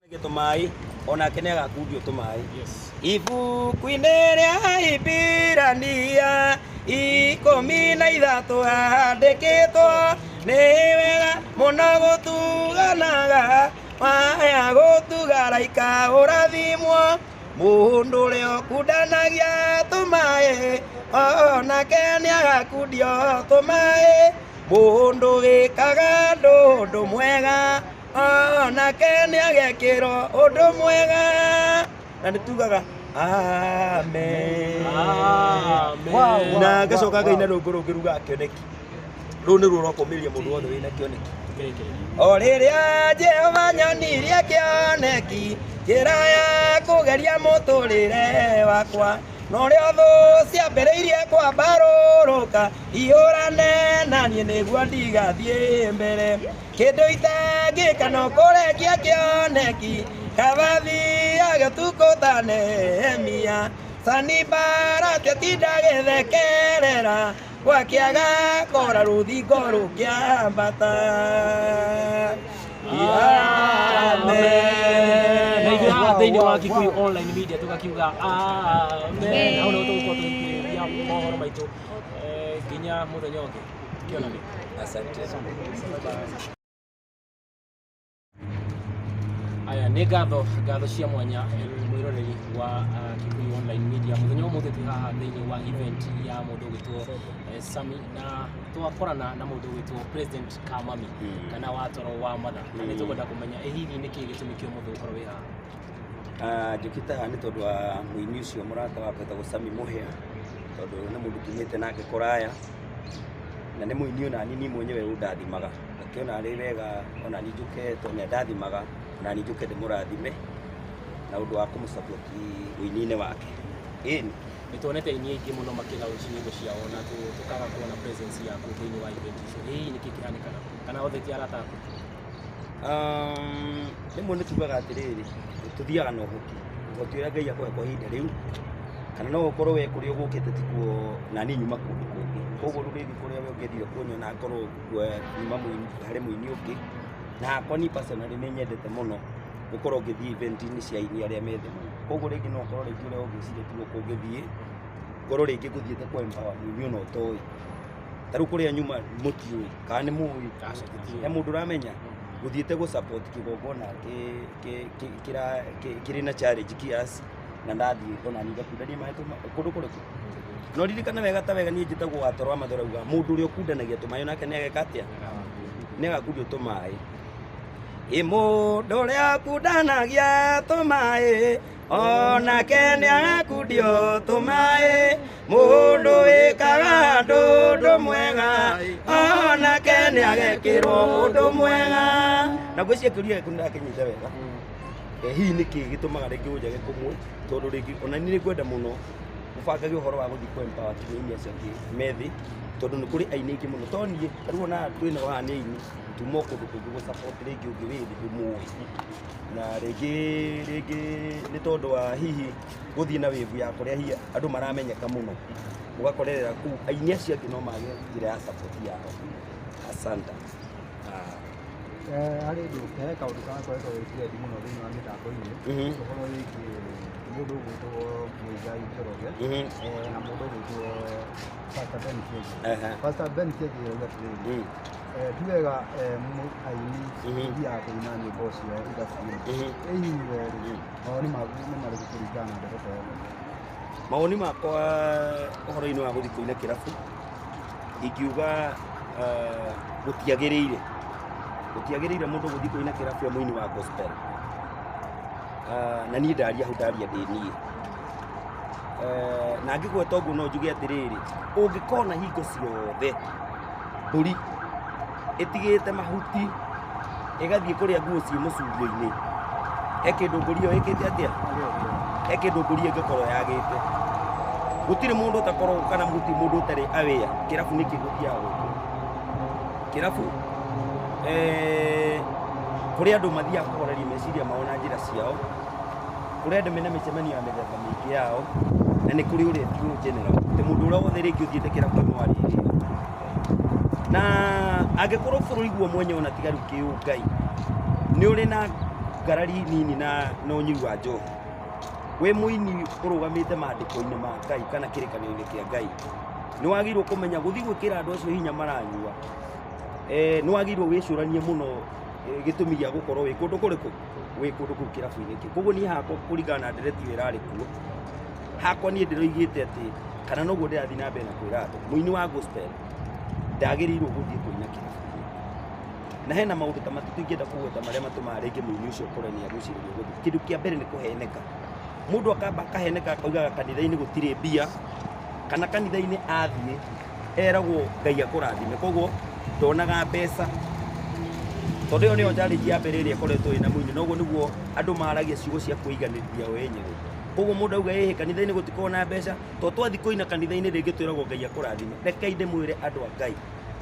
Tũmaĩ onake nĩ agakundio tũmaĩ. Ibuku-inĩ rĩa Ahibirania 13 handĩkĩtwo nĩ wega mũno gũtuganaga, waya gũtuga raika ũrathimwo, mũndũ ũrĩa ũkundanagia tũmaĩ onake nĩ agakundio tũmaĩ, mũndũ wĩkaga ũndũ mwega onake nĩ agekĩrwo ũndũ mwega. Na nĩ tugaga amen. Amen. Na ngacoka ngaina rwĩmbo rũngĩ rugaga kĩoneki. Rũu nĩruo rwa kũũmĩrĩria mũndũ wothe wĩna kĩoneki. O rĩrĩa Jehova nyonirie kĩoneki, njĩra ya kũgeria mũtũrĩre wakwa, na ũrĩa thũ ciambĩrĩirie kwambarũrũka ihũrane na niĩ nĩguo ndigathiĩ mbere. Kĩndũ itangĩka no kũrekia kĩoneki, kaba thiage ũtukũ ta Nehemia. Sanibalati atinda agĩthekerera, gwakĩaga kora rũthingo rũkĩambata. Amen. Na ithuĩ haha thĩinĩ wa Kikuyu Online Media tũgakiuga amen. Hau nĩho tũgũkorwo tũgĩkirĩrĩria mohoro maitũ nginya mũthenya ũngĩ tũkĩonane. Asante. Aya nĩ ngatho cia mwanya, mwĩroreri wa Kikuyu Online Media. Mũthenya wa ũmũthĩ twĩ haha thĩinĩ wa event ya mũndũ ũgwĩtwo Sami, na twakorana na mũndũ ũgwĩtwo President Kamami kana Watoro wa Matha, na nĩ tũkwenda kũmenya ĩ hihi nĩkĩ gĩtũmi kĩa ũmũthĩ gũkorwo wĩ haha. Njũkĩte haha nĩ tondũ wa mũini ũcio mũrata wakwa wĩtagwo Sami Mũhĩa, tondũ nĩ mũndũ tumĩte nake kũraya, na nĩ mũini ona niĩ mwenyewe ũndathimaga. Ngakĩona arĩ wega ona niĩ njũke, tondũ nĩ andathimaga, ona niĩ njũke ndĩmũrathime na ũndũ wa kũmũ-support ũini-inĩ wake. Ĩni. Nĩ tuonete aini aingĩ mũno makĩlaunch nyĩmbo ciao na tũkaga kuona presence yaku thĩinĩ wa event icio. Ĩ hihi nĩkĩ kĩhanĩkaga? Kana othe ti arata aku? Rĩmwe nĩ tugaga atĩrĩrĩ, tũthiaga na ũhoti, ũhoti ũrĩa Ngai akũhe kwa ihinda rĩu, kana no ũkorwo we kũrĩa ũgũkĩte tikuo, na niĩ nyuma kũndũ kũngĩ. Koguo rĩu rĩngĩ kũrĩa we ũngĩendire kũnyona ngorwo nyuma harĩ mũini ũngĩ. Na hakwa niĩ personally nĩ nyendete mũno gũkorwo ngĩthiĩ event-inĩ cia aini arĩa me thĩ mũno. Koguo rĩngĩ no ũkorwo rĩngĩ ũrĩa ũngĩciria tiguo kũngĩthiĩ, ngorwo rĩngĩ ngũthiĩte kũ empower mũini ona ũtoĩ. Ta rĩu kũrĩa nyuma mũtiũĩ, kana nĩ mũĩ? Aca, tũtiũĩ. He mũndũ ũramenya? Gũthiĩte gũ support kĩgongona kĩrĩ na challenge kiasi, na ndathiĩ ona niĩ ngakundania maĩ kũndũ kũrĩkũ. No ririkana wega ta wega niĩ njĩtagwo Watoro wa Matha, ũrauga mũndũ ũrĩa ũkundanagia tũmaĩ onake nĩ ageka atĩa? Nĩ agakundio tũmaĩ. Ĩ mũndũ ũrĩa ũkundanagia tũmaĩ onake nĩ agakundio tũmaĩ, mũndũ wĩkaga ũndũ mwega onake nĩ agekĩrwo ũndũ mwega. Na ngwĩciria kĩũria gĩaku nĩndakĩnyita wega. Hihi nĩkĩ gĩtũmaga rĩngĩ ũnjage kũmwe? Tondũ rĩngĩ ona niĩ nĩngwenda mũno gũbangage ũhoro wa gũthiĩ kũ empower aini acio angĩ me thĩ, tondũ nĩ kũrĩ aini aingĩ mũno. To niĩ, ta rĩu ona twĩ nao haha nĩ aini, tuma o kũndũ kũngĩ gũ support rĩngĩ ũngĩ wĩ thĩ ndũmũĩ. Na rĩngĩ nĩ tondũ wa hihi gũthiĩ na wave ya kũrĩa hihi andũ maramenyeka mũno, ũgakorerera kũu aini acio angĩ no mage njĩra ya support yao. Asante. Harĩ ũndũ, he kaũndũ karakoretwo gĩ trend mũno thĩinĩ wa mĩtambo-inĩ, ũhoro wĩgiĩ mũndũ ũgwĩtwo Muigai Njoroge na mũndũ ũgwĩtwo Pastor Ben Kĩengei. Pastor Ben Kĩengei arauga atĩrĩrĩ, ti wega aini gũthiaga kũina nyĩmbo ciao irabu-inĩ. Ĩ hihi we rĩ, mawoni maku nĩ marĩkũ kũringana na ndeto ta ĩno? Mawoni makwa ũhoro-inĩ wa gũthiĩ kũina kĩrabu, ingiuga gũtiagĩrĩire. Gũtiagĩrĩire mũndũ gũthiĩ kũina kĩrabu e mũini wa gospel. Na niĩ ndaria hau ndaria ndĩ niĩ. Na ngĩgweta ũguo no njuge atĩrĩrĩ, ũngĩkona hingo ciothe mbũri ĩtigĩte mahuti ĩgathiĩ kũrĩa nguo ciĩ mũcurio-inĩ, he kĩndũ mbũri ĩyo ĩkĩte atĩa? He kĩndũ mbũri ĩyo ĩngĩkorwo yagĩte. Gũtirĩ mũndũ ũtakoragwo kana gũtirĩ mũndũ ũtarĩ aware kĩrabu nĩkĩ gũthiaga gwĩkwo. Kĩrabu kũrĩ andũ mathiaga kũhoreria meciria mao na njĩra ciao, kũrĩ andũ mena mĩcemanio ya mĩthemba mĩingĩ yao, na nĩ kũrĩ ũrĩa ti general. Atĩ mũndũ ũrĩa wothe rĩngĩ ũthiĩte kĩrabu no arĩrĩo. Na angĩkorwo bũrũri guo mwenyewe ona tiga rĩu kĩũngai nĩ ũrĩ na Ngarari nini na ũnyui wa njohi. Wĩ mũini ũrũgamĩte maandĩko-inĩ ma Ngai kana kĩrĩkanĩro-inĩ kĩa Ngai, nĩ wagĩrĩirwo kũmenya gũthiĩ gwĩkĩra andũ acio hinya maranyua, nĩ wagĩrĩirwo wĩcũranie mũno gĩtũmi gĩa gũkorwo wĩ kũndũ kũrĩkũ, wĩ kũndũ kũu kĩrabu-inĩ kĩu. Koguo niĩ hakwa kũringana na ndereti ĩyo ĩrarĩ kuo, hakwa niĩ ndĩroigĩte atĩ, kana noguo ndĩrathiĩ na mbere na kwĩra andũ, mũini wa gospel ndagĩrĩirwo gũthiĩ kũina kĩrabu-inĩ. Na hena maũndũ ta matatũ ingĩenda kũgweta marĩa matũmaga rĩngĩ mũini ũcio ũkorwo nĩ agucĩrĩrio gũthiĩ. Kĩndũ kĩa mbere nĩ kũheneka. Mũndũ akamba akaheneka akaugaga kanitha-inĩ gũtirĩ mbia, kana kanitha-inĩ athiĩ eragwo Ngai akũrathime, koguo ndonaga mbeca. Tondũ ĩyo nĩyo challenge ya mbere ĩrĩa ĩkoretwo ĩna mũini, na ũguo nĩguo andũ maragia ciugo cia kwĩiganĩrithia o enyewe. Koguo mũndũ auga ĩhĩ kanitha-inĩ gũtikoragwo na mbeca, to twathiĩ kũina kanitha-inĩ rĩngĩ twĩragwo Ngai akũrathime. Rekei ndĩmwĩre andũ a Ngai,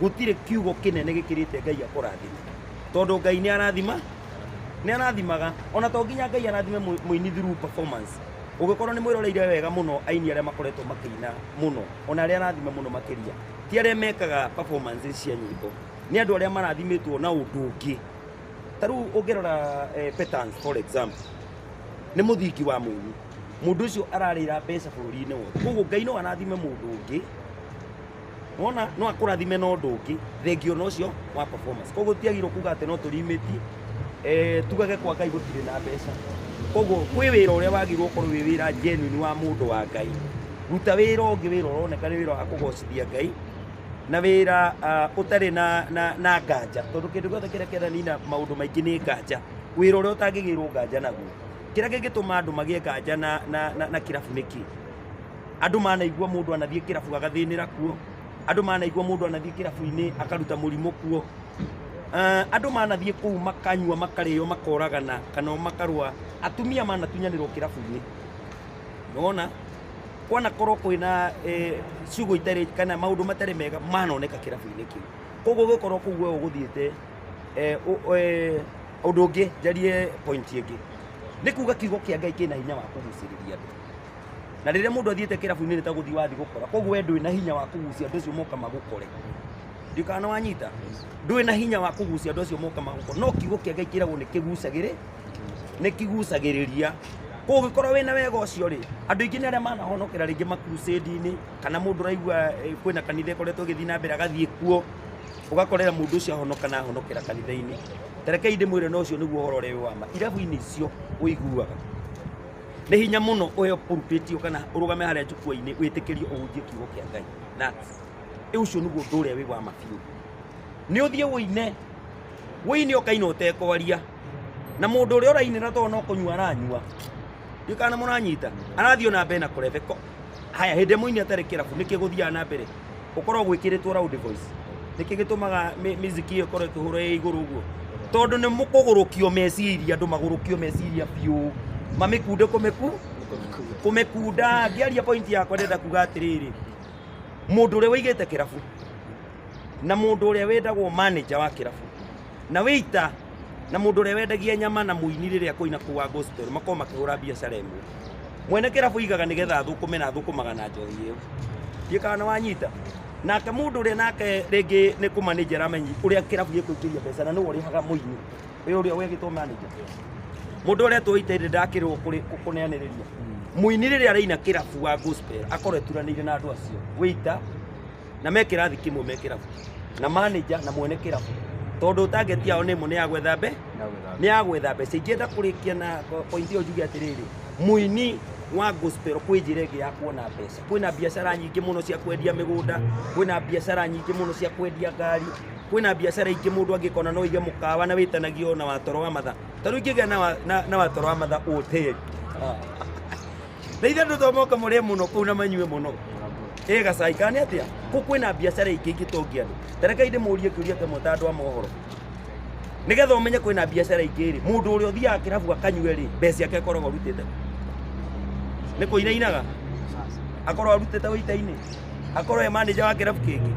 gũtirĩ kiugo kĩnene gĩkĩrĩte Ngai akũrathime, tondũ Ngai nĩ arathima, nĩ arathimaga. Ona to nginya Ngai arathime mũini through performance. Ũngĩkorwo nĩ mwĩroreire wega mũno aini arĩa makoretwo makĩina mũno, ona arĩa arathime mũno makĩria, ti arĩa mekaga performance cia nyĩmbo, nĩ andũ arĩa marathimĩtwo na ũndũ ũngĩ. Ta rĩu ũngĩrora Petans for example, nĩ mũthingi wa mũini. Mũndũ ũcio ararĩra mbeca bũrũri-inĩ wothe. Koguo Ngai no arathime mũndũ ũngĩ, wona no akũrathime na ũndũ ũngĩ thengia ona ũcio wa performance. Koguo tiagĩrĩirwo kuga atĩ no tũrimĩti, tugage kwa Ngai gũtirĩ na mbeca. Koguo kwĩ wĩra ũrĩa wagĩrĩirwo ũkorwo wĩ wĩra genuine wa mũndũ wa Ngai. Ruta wĩra ũngĩ, wĩra ũroneka nĩ wĩra wa kũgocithia Ngai, na wĩra ũtarĩ na nganja, tondũ kĩndũ gĩothe kĩrĩa kĩranina maũndũ maingĩ nĩ nganja. Wĩra ũrĩa ũtangĩgĩrwo nganja naguo, kĩrĩa kĩngĩtũma andũ magĩe nganja na kĩrabu nĩ kĩ? Andũ manaigua mũndũ anathiĩ kĩrabu agathĩnĩra kuo, andũ manaigua mũndũ anathiĩ kĩrabu-inĩ akaruta mũrimũ kuo, andũ manathiĩ kũu makanyua makarĩo makoragana kana makarũa, atumia manatunyanĩrwo kĩrabu-inĩ. Nĩwona kwanakorwo kwĩna ciugo itarĩ kana maũndũ matarĩ mega manoneka kĩrabu-inĩ kĩu. Koguo ũgĩkorwo kũu we ũgũthiĩte, ũndũ ũngĩ njarie point ĩngĩ nĩ kuga kiugo kĩa Ngai kĩna hinya wa kũgucĩrĩria andũ. Na rĩrĩa mũndũ athiĩte kĩrabu-inĩ nĩ ta gũthiĩ wathiĩ gũkora, koguo we ndũrĩ na hinya wa kũgucia andũ acio moka magũkore. Ndiũĩ kana wanyita, ndũrĩ na hinya wa kũgucia andũ acio moka magũkore, no kiugo kĩa Ngai kĩragwo nĩ kĩgucagĩrĩ, nĩ kĩgucagĩrĩria. Koguo ũngĩkorwo wĩna wega ũcio rĩ, andũ aingĩ nĩ arĩa manahonokera rĩngĩ makrusade-inĩ, kana mũndũ ũraigua kwĩna kanitha ĩkoretwo ĩgĩthiĩ na mbere agathiĩ kuo, ũgakorera mũndũ ũcio ahonoka na ahonokera kanitha-inĩ. Ta rekei ndĩmwĩre na ũcio nĩguo ũhoro ũrĩa wĩ wa ma. Irabu-inĩ icio ũiguaga nĩ hinya mũno ũheo pulpit kana ũrũgame harĩa jukwaa-inĩ wĩtĩkĩrio ũhunjie kiugo kĩa Ngai. That's ũcio nĩguo ũndũ ũrĩa wĩ wa ma biũ. Nĩ ũthiĩ ũine, ũine ũkaina ũtekwaria, na mũndũ ũrĩa ũrainĩra tondũ no kũnyua aranyua, ndiũĩ kana mũranyita, arathiĩ ona mbere na kũrebeko. Haya, hĩndĩ ĩrĩa mũini atarĩ kĩrabu nĩkĩ gũthiaga na mbere? Ũkoragwo gwĩkĩrĩtwo loud voice. Nĩkĩ gĩtũmaga miziki ĩyo ĩkorwo ĩkĩhũrwo ĩ igũrũ ũguo? Tondũ nĩ kũgũrũkio meciria, andũ magũrũkio meciria biũ, mamĩkunde kũmĩkunda. Ngĩaria point yakwa ndĩrenda kuga atĩrĩrĩ, mũndũ ũrĩa wĩigĩte kĩrabu na mũndũ ũrĩa wendagwo manager wa kĩrabu na wĩita na mũndũ ũrĩa wendagia nyama na mũini rĩrĩa kũina kũu wa gospel makorwo makĩhũra biacara ĩmwe. Mwene kĩrabu aigaga nĩgetha athũkũme na athũkũmaga na njohi ĩyo. Ndiũĩ kana nĩwanyita. Nake mũndũ ũrĩa nake rĩngĩ nĩ kũmanage aramenyi ũrĩa kĩrabu gĩkũingĩria mbeca na nĩwe ũrĩhaga mũini ũyũ ũrĩa wegĩtwo manager. Mũndũ ũrĩa etwo ita ndakĩrwo kũneanĩrĩria. Mũini rĩrĩa araina kĩrabu wa gospel akorwo eturanĩire na andũ acio wĩita na me kĩrathi kĩmwe me kĩrabu na manager na mwene kĩrabu, tondũ target yao nĩ ĩmwe, nĩ ya gwetha mbe, nĩ ya gwetha mbeca. Ingĩenda kũrĩkia na point ĩyo njuge atĩrĩrĩ, mũini wa gospel kwĩ njĩra ĩngĩ ya kuona mbeca. Kwĩna biacara nyingĩ mũno cia kwendia mĩgũnda, kwĩna biacara nyingĩ mũno cia kwendia ngari, kwĩna biacara ingĩ mũndũ angĩkona no aige mũkawa na wĩtanagio na watoro wa matha. Ta rĩu ingĩgĩa na watoro wa matha hoteli, na ithe andũ to moka mũrĩe mũno kũu na manyue mũno ĩ gacai kana nĩ atĩa? Kũ kwĩna biacara ingĩ ingĩtongia andũ. Ta rekei ndĩmũrie kĩũria kĩmwe ta andũ a mohoro, nĩgetha ũmenye kwĩna biacara ingĩ rĩ, mũndũ ũrĩa ũthiaga kĩrabu akanyue rĩ, mbeca ciake akoragwo arutĩte nĩ kũinainaga, akorwo arutĩte wĩita-inĩ, akorwo e manager wa kĩrabu kĩngĩ.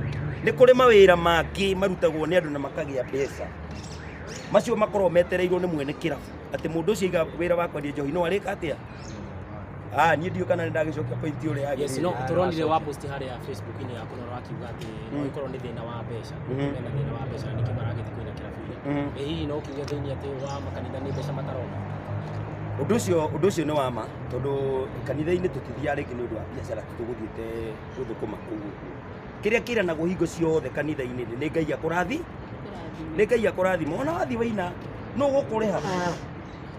Nĩ kũrĩ mawĩra mangĩ marutagwo nĩ andũ na makagĩa mbeca, macio makoragwo metereirwo nĩ mwene kĩrabu atĩ mũndũ ũcio aiga wĩra wa kwendia njohi no arĩka atĩa. Niĩ ndiũĩ kana nĩ ndagĩcokia point ũrĩa Yes, no yagĩrĩire. Tũronire wa post harĩa Facebook-inĩ yaku na ũrakiuga atĩ no ĩkorwo nĩ thĩna wa mbeca, mena thĩna wa mbeca na nĩkĩo maragĩthiĩ kũina kĩrabu-inĩ. Ĩ hihi no kiuge thĩinĩ atĩ wa makanitha nĩ mbeca matarona? Ũndũ ũcio nĩ wa ma, tondũ kanitha-inĩ tũtithiaga rĩngĩ nĩ ũndũ wa biacara, tũgũthiĩte gũthũkũma kũu ũguo. Kĩrĩa kĩranagwo hingo ciothe kanitha-inĩ nĩ Ngai akũrathi, nĩ Ngai akũrathima. Ona wathiĩ waina nũ gũkũrĩha?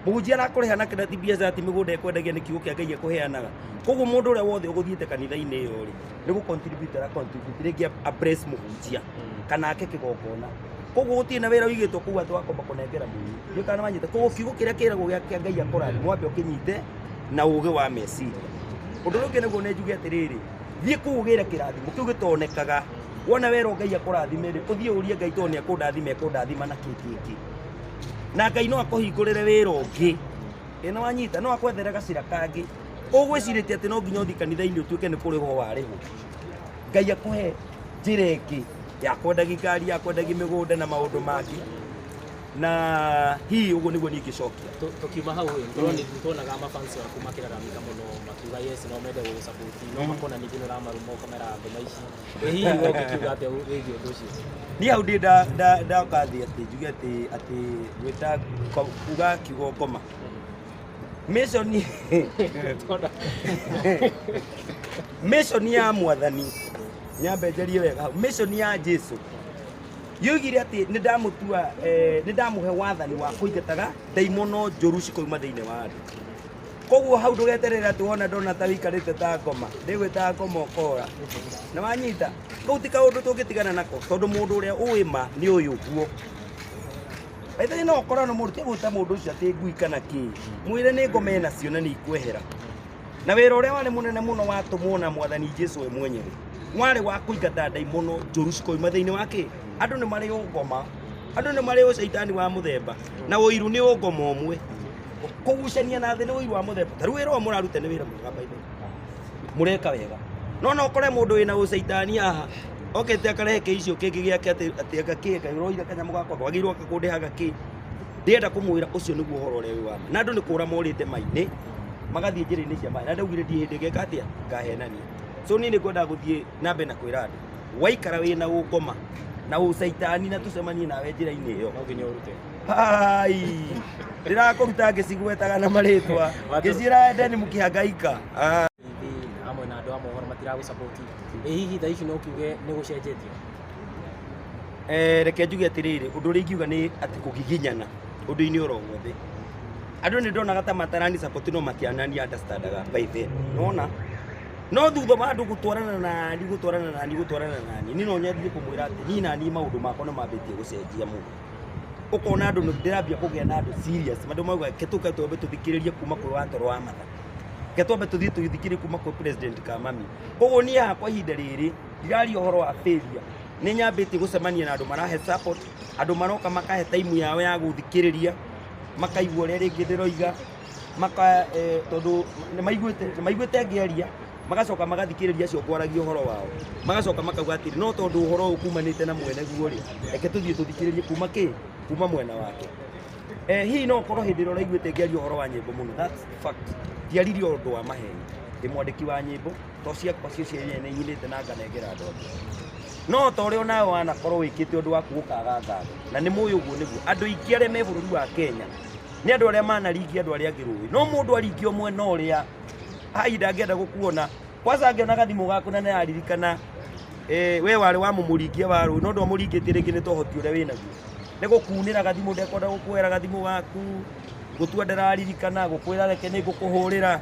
Mũhunjia arakũrĩha na kĩrĩa ti biacara, ti mĩgũnda ĩkwendagia, nĩ kiugo kĩa Ngai ekũheanaga. Koguo mũndũ ũrĩa wothe ũgũthiĩte kanitha-inĩ ĩyo rĩ, nĩ gũ contribute ara contribute, rĩngĩ a bless mũhunjia kana ake kĩgongona. Koguo gũtirĩ na wĩra ũigĩtwo kũu atĩ wakomba kũnengera mũini. Ndiũĩ kana wanyita. Koguo kiugo kĩrĩa kĩragwo kĩa Ngai akũrathima, wambe ũkĩnyite na ũgĩ wa meciria. Ũndũ ũrĩa ũngĩ nĩguo nĩ njuge atĩrĩrĩ, thiĩ kũu ũgĩre kĩrathimo kĩu gĩtonekaga. Wona werwo Ngai akũrathime rĩ, ũthiĩ ũrie Ngai, tondũ nĩ ekũndathima, ekũndathima na kĩ kĩngĩ, na Ngai no akũhingũrĩre wĩra ũngĩ. Ĩ nĩ wanyita? No akwethere gacĩra kangĩ ũgwĩcirĩtie atĩ no nginya ũthiĩ kanitha-inĩ ũtuĩke nĩ kũrĩhwo warĩhwo. Ngai akũhe njĩra ĩngĩ ya kwendagia ngari, ya kwendagia mĩgũnda na maũndũ mangĩ, na hihi ũguo nĩguo niĩ ingĩcokia. Tukiuma hau ĩ, nĩtuonaga mafans waku makĩraramika mũno makiuga yes, no mende gũgũsupport, no makona ningĩ nĩ ũramaruma ũkamera ngoma ici. Ĩ hihi we ũngĩkiuga atĩa wĩgiĩ ũndũ ũcio? Niĩ hau ndĩ ndoka thĩ atĩ njuge atĩ gwĩta kuga kiugo ngoma mission, mission ya Mwathani, nyambe njarie wega hau, mission ya Jesu yoigire atĩ nĩ ndamũtua, nĩ ndamũhe wathani wa kũingataga ndaimono njũru cikoima thĩinĩ wa andũ. Koguo hau ndũgeterere atĩ wona ndona ta wĩikarĩte ta ngoma, ndĩgwĩtaga ngoma ũkora. Na wanyita, kau ti kaũndũ tũngĩtigana nako, tondũ mũndũ ũrĩa ũĩ ma nĩ ũĩ ũguo. By no ũkorwo no mũndũ tigwĩta mũndũ ũcio atĩ ngui kana kĩ, mwĩre nĩ ngoma enacio na nĩ ikwehera. Na wĩra ũrĩa warĩ mũnene mũno watũmwo na Mwathani Jesu we mwenyewe warĩ wa kũingata ndaimono njũru cikoima thĩinĩ wa kĩ. Andũ nĩ marĩ ũngoma, andũ nĩ marĩ ũcaitani wa mũthemba, na ũiru nĩ ũngoma ũmwe, kũgucania na thĩ nĩ ũiru wa mũthemba. Ta rĩu wĩra ũyũ mũraruta nĩ wĩra mwega, by the way, mũreka wega, no no ũkore mũndũ wĩna ũcaitani haha okĩte akarehe kĩicio kĩngĩ gĩake atĩ anga kĩ kaĩ ũroire kanyamũ gakwa kwagĩrĩirwo kũndĩhaga kĩ. Ndĩrenda kũmwĩra ũcio nĩguo ũhoro ũrĩa wĩ wa ma. Na andũ nĩ kũra morĩte mai-inĩ magathiĩ njĩra-inĩ cia maĩ, na ndaugire ndiĩ hĩndĩ ngeka atĩa ngahenania. So niĩ nĩ ngwendaga gũthiĩ na mbere na kwĩra andũ, waikara wĩna ũngoma na ũcaitani na tũcemanie nawe njĩra-inĩ ĩyo, No nginya ũrute. Hai, ndĩrakũruta ngĩcigwetaga na marĩtwa, ngĩciĩra endeni mũkĩhangaika. Ah. TV hamwe na andũ a mohoro matiragũsupport. Ĩ hihi thaa ici no kiuge nĩ gũcenjetie? Reke njuge atĩrĩrĩ, ũndũ ũrĩa ingiuga nĩ atĩ kũgiginyana ũndũ-inĩ oro wothe, andũ nĩ ndonaga ta matarani support, no matianani understandaga by then. Nona no thutha wa andũ gũtwarana nani, gũtwarana nani, gũtwarana nani, niĩ no nyendie kũmwĩra atĩ niĩ nani maũndũ makwa nĩ mambĩtie gũcenjia mũno. Ũkona andũ nĩ ndĩrambia kũgĩa na andũ serious, andũ mauga ke tũke twambe tũthikĩrĩrie kuma kwĩ watoro wa matha, ke twambe tũthiĩ tũthikĩrĩrie kuma kwĩ President Kamami. Koguo niĩ haha kwa ihinda rĩrĩ ndiraria ũhoro wa failure. Nĩ nyambĩtie gũcemania na andũ marahe support, andũ maroka makahe time yao ya gũthikĩrĩria, makaigua ũrĩa rĩngĩ ndĩroiga, maka tondũ nĩ maiguĩte ngĩaria, magacoka magathikĩrĩria acio ngwaragia ũhoro wao, magacoka makauga atĩrĩ, no tondũ ũhoro ũyũ kumanĩte na mwene guo rĩ, reke tũthiĩ tũthikĩrĩrie kuma kĩ kuma mwena wake. Hihi no ũkorwo hĩndĩ ĩrĩa ũraiguĩte ngĩaria ũhoro wa nyĩmbo mũno, that's fact, ndiaririe ũndũ wa maheni. Ndĩ mwandĩki wa nyĩmbo, to ciakwa cio cienyewe nĩ nyinĩte na nganengera andũ angĩ. No ta ũrĩa onawe wanakorwo wĩkĩte ũndũ waku ũkaga ngatho, na nĩ mũĩ ũguo nĩguo andũ aingĩ arĩa me bũrũri wa Kenya nĩ andũ arĩa manaringia andũ arĩa angĩ rũĩ, no mũndũ aringio mwena ũrĩa ai ndangĩenda gũkuona kwanza angĩona gathimũ gaku na nĩaririkana we warĩ wa mũmũringia wa rũĩ, no ndwamũringĩtie rĩngĩ nĩ tohoti ũrĩa wĩnaguo nĩ gũkunĩra gathimũ, ndekwenda gũkuoera gathimũ gaku, gũtua ndĩraririkana gũkwĩra reke nĩ ngũkũhũrĩra,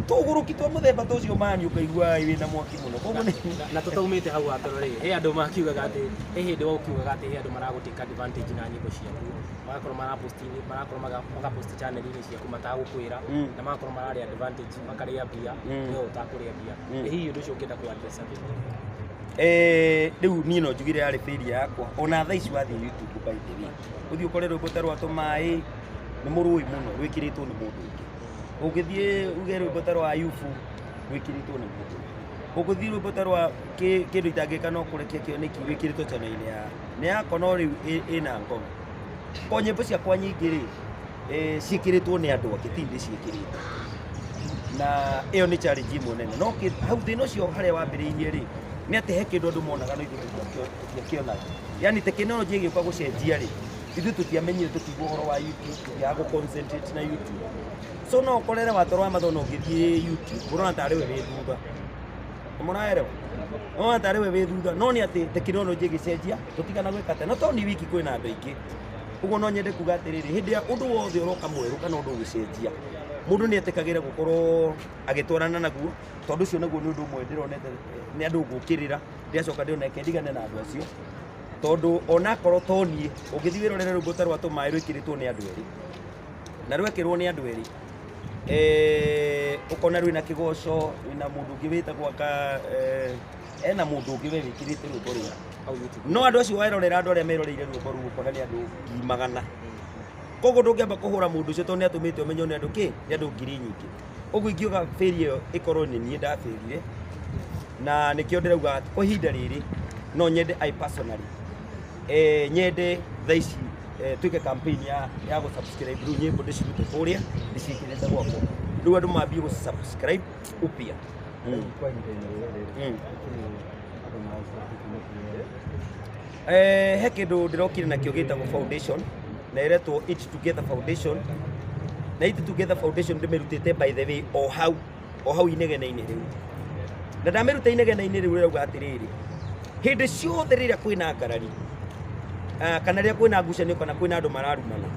tũgũrũki twa mũthemba ta ũcio mani ũkaigua ai wĩna mwaki mũno. Koguo nĩ Na tũtaumĩte hau watoro rĩ, he andũ makiugaga atĩ he hĩndĩ wakiugaga atĩ he andũ maragũtake advantage na nyĩmbo ciaku, magakorwo marapost, magakorwo magapost channel-inĩ ciaku matagũkwĩra, na magakorwo mararĩa advantage, makarĩa mbia, we ũtakũrĩa mbia. Ĩ hihi ũndũ ũcio ũngĩenda kũ address atĩa? Rĩu niĩ no njugire yarĩ failure yakwa. Ona thaa ici wathiĩ YouTube, by the way, ũthiĩ ũkore rwĩmbo ta rwa tũmaĩ nĩ mũrũĩ mũno rwĩkĩrĩtwo nĩ mũndũ ũngĩ. Ũngĩthiĩ uge rwĩmbo ta rwa Ayubu rwĩkĩrĩtwo nĩ mũndũ ũngĩ. Ũngĩthiĩ rwĩmbo ta rwa kĩndũ itangĩka no kũrekia kĩoneki rwĩkĩrĩtwo channel-inĩ ya nĩ yakwa, no rĩu ĩna ngoma ko nyĩmbo ciakwa nyingĩ rĩ, ciĩkĩrĩtwo nĩ andũ angĩ, ti ndĩciĩkĩrĩte. Na ĩyo nĩ challenge ĩmwe nene. No hau thĩna ũcio harĩa wambĩrĩirie rĩ, nĩ atĩ he kĩndũ andũ monaga no ithuĩ tũtiakĩonaga, yani tekinoronjĩ ĩgĩũka gũcenjia rĩ, Ithuĩ tũtiamenyire tũkĩigua ũhoro wa YouTube, tũtiaga gũ concentrate na YouTube. So no ũkorere watoro wa mathono ũngĩthiĩ YouTube, ũrona tarĩ we wĩ thutha. Mũraelewa? Ũrona tarĩ we wĩ thutha, no nĩ atĩ tekinoronjĩ ĩgĩcenjia, tũtigana gwĩka atĩa. Na to nĩ wiki kwĩna andũ aingĩ. Ũguo no nyende kuga atĩrĩrĩ, hĩndĩ ya ũndũ wothe ũroka mwerũ kana ũndũ ũgĩcenjia, mũndũ nĩ etĩkagĩra gũkorwo agĩtwarana naguo, tondũ ũcio naguo nĩ ũndũ ũmwe ndĩronete nĩ andũ ngũkĩrĩra, ndĩracoka ndĩrona reke ndigane na andũ acio. Tondũ onakorwo to niĩ, ũngĩthiĩ wĩrorere rwĩmbo ta rwa tũmaĩ rwĩkĩrĩtwo nĩ andũ erĩ, na rwekĩrwo nĩ andũ erĩ, ũkona rwĩna kĩgoco, rwĩna mũndũ ũngĩ wĩtagwo aka ena mũndũ ũngĩ we wĩkĩrĩte rwĩmbo rũu. Hau YouTube. No andũ acio werorera andũ arĩa meroreire rwĩmbo rũu ũkona nĩ andũ 100,000. Koguo ndũngĩamba kũhũra mũndũ ũcio tondũ nĩ atũmĩte ũmenywo nĩ andũ kĩ? Nĩ andũ ngiri nyingĩ. Ũguo ingiuga bĩri ĩyo ĩkorwo nĩ niĩ ndabĩrire, na nĩkĩo ndĩrauga kwa ihinda rĩrĩ no nyende I personally nyende thaa ici twĩke campaign ya gũ subscribe rĩu nyĩmbo ndĩcirute kũrĩa ndĩciĩkĩrĩte gwakwa, rĩu andũ mambie gũ subscribe upya. Kwa ihinda-inĩ rĩrĩ, andũ mara He kĩndũ ndĩrokire nakĩo gĩtagwo foundation, na ĩretwo Eat Together Foundation. Na Eat Together Foundation ndĩmĩrutĩte by the way o hau inegene-inĩ rĩu. Na ndamĩruta inegene-inĩ rĩu rĩrauga atĩrĩrĩ, hĩndĩ ciothe rĩrĩa kwĩna ngarari, kana rĩrĩa kwĩna ngucanio kana kwĩna andũ mararumana,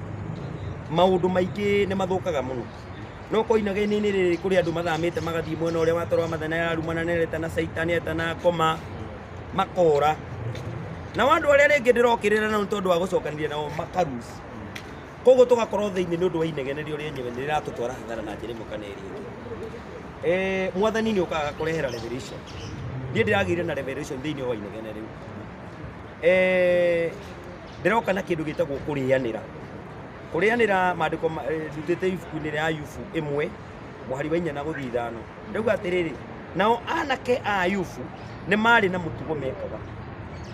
maũndũ maingĩ nĩ mathũkaga mũno. No kwa inegene-inĩ rĩrĩ kũrĩ andũ mathamĩte magathiĩ mwena ũrĩa watoro wa mathana yarumana, nĩaretana caitani, nĩaretana ngoma, makora. Na andũ arĩa rĩngĩ ndĩrokĩrĩra nao nĩ tondũ wa gũcokanĩria nao makarus. Koguo tũgakorwo thĩinĩ nĩ ũndũ wa inegene rĩo rĩenyewe nĩ rĩratũtwara hathara na njĩra ĩmwe kana ĩrĩa ĩngĩ. Mwathani nĩ ũkaga kũrehera revelation. Niĩ ndĩragĩire na revelation thĩinĩ wa inegene rĩu. Ndĩroka na kĩndũ gĩtagwo kũrĩanĩra. Kũrĩanĩra maandĩko ndutĩte ibuku-inĩ rĩa Ayubu 1 mũhari wa 4 na gũthiĩ 5. Rĩu atĩrĩrĩ, nao anake a Ayubu nĩ marĩ na mũtugo mekaga.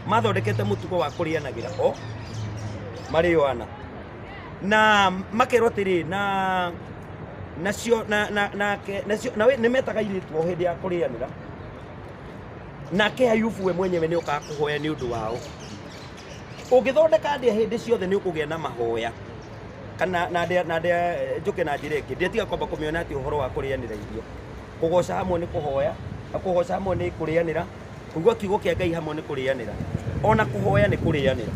Mathondekete mũtugo wa kũrĩanagĩra o marĩ o ana. Na makerwo atĩrĩ, na nacio na na nake nacio na nĩ metaga airĩtu o hĩndĩ ya kũrĩanĩra. Nake Ayubu we mwenyewe nĩ okaga kũhoya nĩ ũndũ wao. Ũngĩthondeka ndĩa hĩndĩ ciothe nĩ ũkũgĩa na mahoya. Kana na ndĩa, na ndĩa njũke na njĩra ĩngĩ, ndĩa tiga kwamba kũmĩona atĩ ũhoro wa kũrĩanĩra irio. Kũgoca hamwe nĩ kũhoya, na kũgoca hamwe nĩ kũrĩanĩra, kũigua kiugo kĩa Ngai hamwe nĩ kũrĩanĩra. Ona kũhoya nĩ kũrĩanĩra.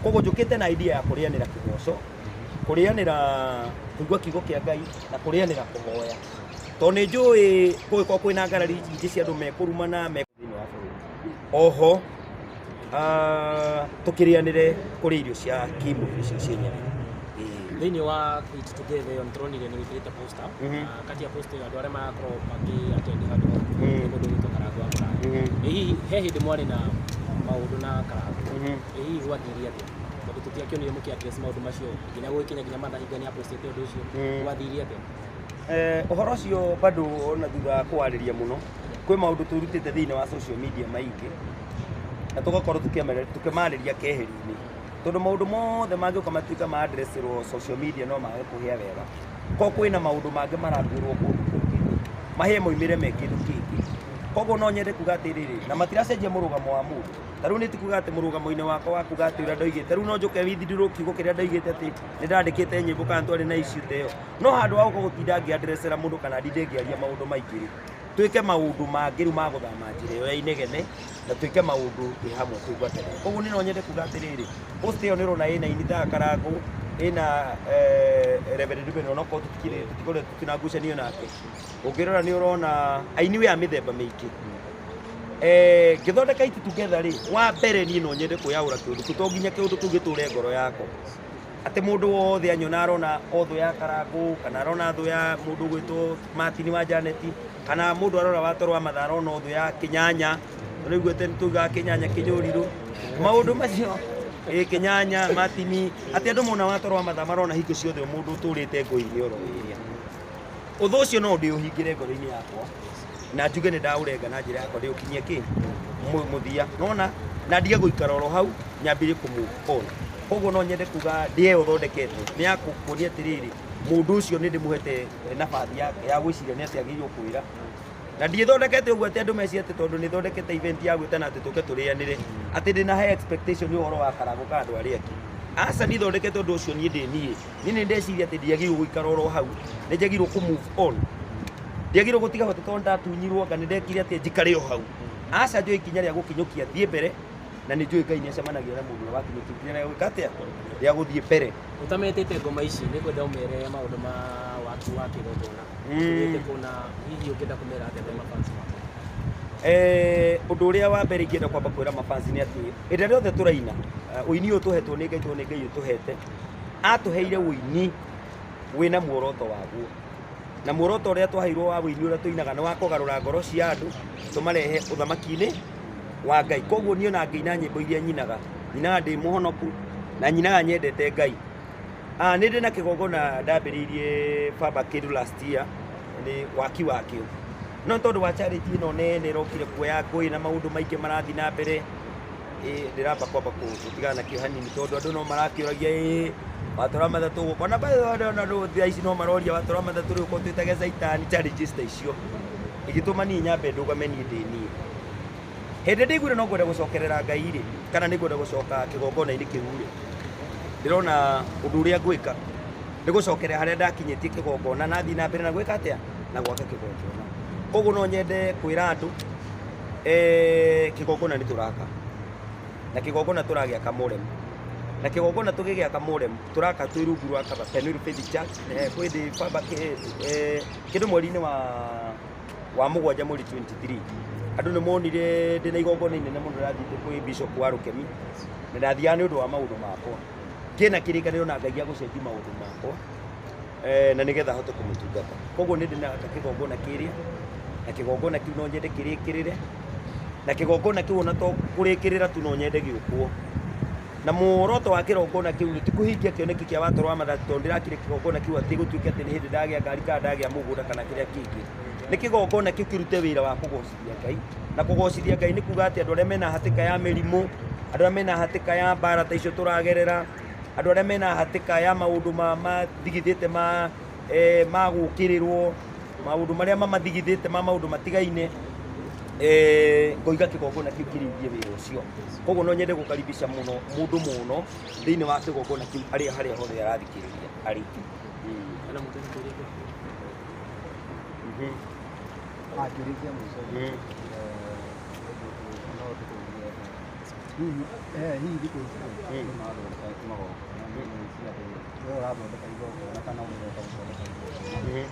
Koguo njũkĩte na idea ya kũrĩanĩra kĩgoco, kũrĩanĩra kũigua kiugo kĩa Ngai, na kũrĩanĩra kũhoya. Tondũ nĩ njũĩ kũngĩkorwo kwĩna ngarari nyingĩ cia andũ mekũrumana, me thĩinĩ wa bũrũri. Oho, tũkĩrĩanĩre kũrĩa irio cia kĩmwĩrĩ icio cienyewe. Thĩinĩ wa Eat Together ĩyo nĩtũronire nĩ wĩkĩrĩte poster. Kati ya poster ĩyo andũ arĩa marakorwo makĩ attend handũ hau nĩ mũndũ ũgwĩtwo Karangũ wa Mũraya. Ĩ hihi he hĩndĩ mwarĩ na maũndũ na Karangũ? Ĩ hihi gwathire atĩa? Tondũ tũtiakĩonire mũkĩ address maũndũ macio nginya gũgĩkinya nginya Martha Hinga nĩ apostĩte ũndũ ũcio. Gwathire atĩa? Ũhoro ũcio bado ona thutha wa kũwarĩria mũno, kwĩ maũndũ tũrutĩte thĩinĩ wa social media maingĩ, na tũgakorwo tũkĩmarĩria keheri-inĩ. Tondũ maũndũ mothe mangĩũka matuĩka ma addressĩrwo social media no mage kũhĩa wega. Ko kwĩna maũndũ mangĩ maratuĩrwo kũndũ kũngĩ, mahĩe moimĩre me kĩndũ kĩngĩ. Koguo no nyende kuga atĩrĩrĩ, na matiracenjia mũrũgamo wa mũndũ. Ta rĩu nĩ ti kuga atĩ mũrũgamo-inĩ wakwa wa kuga atĩ ũrĩa ndoigĩte, rĩu no njũke withdraw kiugo kĩrĩa ndoigĩte atĩ nĩ ndandĩkĩte nyĩmbo kana twarĩ na issue ta ĩyo. No handũ ha gũka gũtinda ngĩ-addressera mũndũ kana ndinde ngĩaria maũndũ maingĩ rĩ, twĩke maũndũ mangĩ rĩu ma gũthama njĩra ĩyo ya inegene, na twĩke maũndũ twĩ hamwe twĩ ngwatanĩro. Koguo niĩ no nyende kuga atĩrĩrĩ, post ĩyo nĩ ũrona ĩna ini ta Karangũ, ĩna Reverend Ruben, onokorwo tũtikoretwo tũtina ngucanio nake. Ũngĩrora nĩ ũrona aini we a mĩthemba mĩingĩ. Ngĩthondeka Eat Together rĩ, wa mbere niĩ no nyende kwĩyaũra kĩũndũ kĩu, to nginya kĩũndũ kĩu gĩtũre ngoro yakwa. Atĩ mũndũ wothe anyona arona o thũ ya Karangũ, kana arona thũ ya mũndũ ũgwĩtwo Martin wa Janet, kana mũndũ arora watoro wa Matha arona thũ ya Kĩnyanya. Nĩũiguĩte nĩ tugaga Kĩnyanya kĩnyũrirũ. Maũndũ macio, Kĩnyanya, Martin, atĩ andũ mona watoro wa Matha marona hingo ciothe mũndũ ũtũrĩte ngũi-inĩ oro ĩrĩa. Ũthũ ũcio no ndĩũhingĩre ngoro-inĩ yakwa, na njuge nĩ ndaũrenga na njĩra yakwa ndĩũkinyie kĩ? Mũthia. Nona? Na ndige gũikara oro hau, nyambĩrĩrie kũ move on. Koguo no nyende kuga ndĩe ũthondekete, nĩ ya kuonia atĩrĩrĩ, mũndũ ũcio nĩ ndĩmũhete nabathi yake ya gwĩciria nĩ atĩa agĩrĩirwo kwĩra. Na ndiĩthondekete ũguo atĩ andũ mecirie atĩ tondũ nĩ thondekete event ya gwĩtana atĩ tũke tũrĩanĩre, atĩ ndĩna high expectation nĩ ũhoro wa Karangũ kana andũ arĩa angĩ. Aca ndithondekete ũndũ ũcio niĩ ndĩ niĩ. Niĩ nĩ ndeciria atĩ ndiagĩrĩirwo gũikara oro hau, nĩ njagĩrĩirwo kũ move on, ndiagĩrĩirwo gũtiga hau tondũ ndatunyirwo anga nĩ ndekire atĩ njikare o hau. Aca, njoe ikinya rĩa gũkinyũkia thiĩ mbere, na nĩ njũĩ Ngai nĩ acemanagia na mũndũ ũrĩa wakinyũkia ikinya rĩa gwĩka atĩa, rĩa gũthiĩ mbere. Ũtametĩte ngoma ici, nĩ ngwenda ũmere maũndũ ma waki wa kĩgongona. Ũthiĩte kũ na hihi ũngĩenda kũmera atĩa kwĩ mafans maku? Ũndũ ũrĩa wa mbere ingĩenda kwamba kwĩra mafans nĩ atĩ ĩrĩa rĩothe tũraina, ũini ũyũ tũhetwo nĩ Ngai, tondũ nĩ Ngai ũtũhete, atũheire ũini wĩna muoroto waguo, na muoroto ũrĩa twaheirwo wa ũini ũrĩa tũinaga nĩ wa kũgarũra ngoro cia andũ tũmarehe ũthamaki-inĩ wa Ngai. Koguo niĩ ona ngĩina nyĩmbo iria nyinaga, nyinaga ndĩ mũhonoku na nyinaga nyendete Ngai. Nĩ ndĩ na kĩgongona ndambĩrĩirie baba kĩndũ last year, nĩ waki wakĩo, no tondũ wa charity ĩno nene ĩrokire kuoya ngũĩ na maũndũ maingĩ marathiĩ na mbere, ndĩramba kwamba gũtigana nakĩo hanini, tondũ andũ no marakĩũragia, ĩ watũra mathatũ gũka ona ona thaa ici no maroria watũra mathatũ rĩu ko twĩtage caitani. Challenges ta icio igĩtũma niĩ nyambe ndũgame niĩ ndĩ niĩ. Hĩndĩ ndĩiguire no ngwenda gũcokerera Ngai rĩ, kana nĩ ngwenda gũcoka kĩgongona-inĩ kĩu rĩ, ndĩrona ũndũ ũrĩa ngwĩka nĩ gũcokerera harĩa ndakinyĩtie kĩgongona na thiĩ na mbere na gwĩka atĩa, na gwaka kĩgongona. Koguo no nyende kwĩra andũ, kĩgongona nĩ tũraka, na kĩgongona tũragĩaka mũremu, na kĩgongona tũgĩgĩaka mũremu tũraka twĩ rungu rwa kaba Penuel Faith Church. Kwĩ ndĩ baba kĩndũ mweri-inĩ wa mũgwanja mweri 23, andũ nĩ monire ndĩna igongona inene mũno ndathiĩte kwĩ Bishop wa Rũkemi, na ndathiaga nĩ ũndũ wa maũndũ makwa, ngĩna kĩrĩkanĩro na Ngai gĩa gũcenjia maũndũ makwa, na nĩgetha hote kũmũtungata. Koguo nĩ ndĩnaka kĩgongona kĩrĩa, na kĩgongona kĩu no nyende kĩrĩkĩrĩre, na kĩgongona kĩu ona to kũrĩkĩrĩra tu, no nyende gĩũkwo. Na muoroto wa kĩgongona kĩu nĩ ti kũhingia kĩoneki kĩa watoro wa mathati, tondũ ndĩrakire kĩgongona kĩu atĩ gũtuĩke atĩ nĩ hĩndĩ ndagĩa ngari kana ndagĩa mũgũnda kana kĩrĩa kĩngĩ. Nĩ kĩgongona kĩu kĩrute wĩra wa kũgocithia Ngai, na kũgocithia Ngai nĩ kuga atĩ andũ arĩa mena hatĩka ya mĩrimũ, andũ arĩa mena hatĩka ya mbara ta icio tũragerera, andũ arĩa mena hatĩka ya maũndũ mathigithĩte ma gũkĩrĩrwo, maũndũ marĩa mamathigithĩte ma maũndũ matigaine, ngoiga kĩgongona kĩu kĩrĩithie wĩra ũcio. Koguo no nyende gũkaribisha mũno mũndũ mũno thĩinĩ wa kĩgongona kĩu arĩa harĩa hothe arathikĩrĩria arĩ. Kana mũndũ ena kĩũria? Kĩũria kĩa mũico, no tũkũrie hihi thikũ ici andũ marathondeka magongona, nĩ atĩ we ũrathondeka igongona kana ũreka gũthondeka igongona,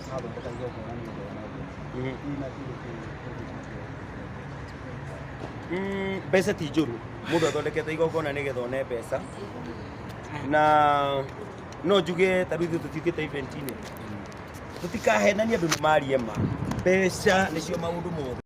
ũrathondeka igongona nĩ ũndũ wa mbeca, hihi na kĩndũ kĩu ũngĩcokia? Mbeca ti njũru. Mũndũ athondekete igongona nĩgetha one mbeca, na no njuge ta rĩu ithuĩ tũtiũkĩte event-inĩ, tũtikahenanie, andũ nĩ marie ma, mbeca nĩcio maũndũ mothe.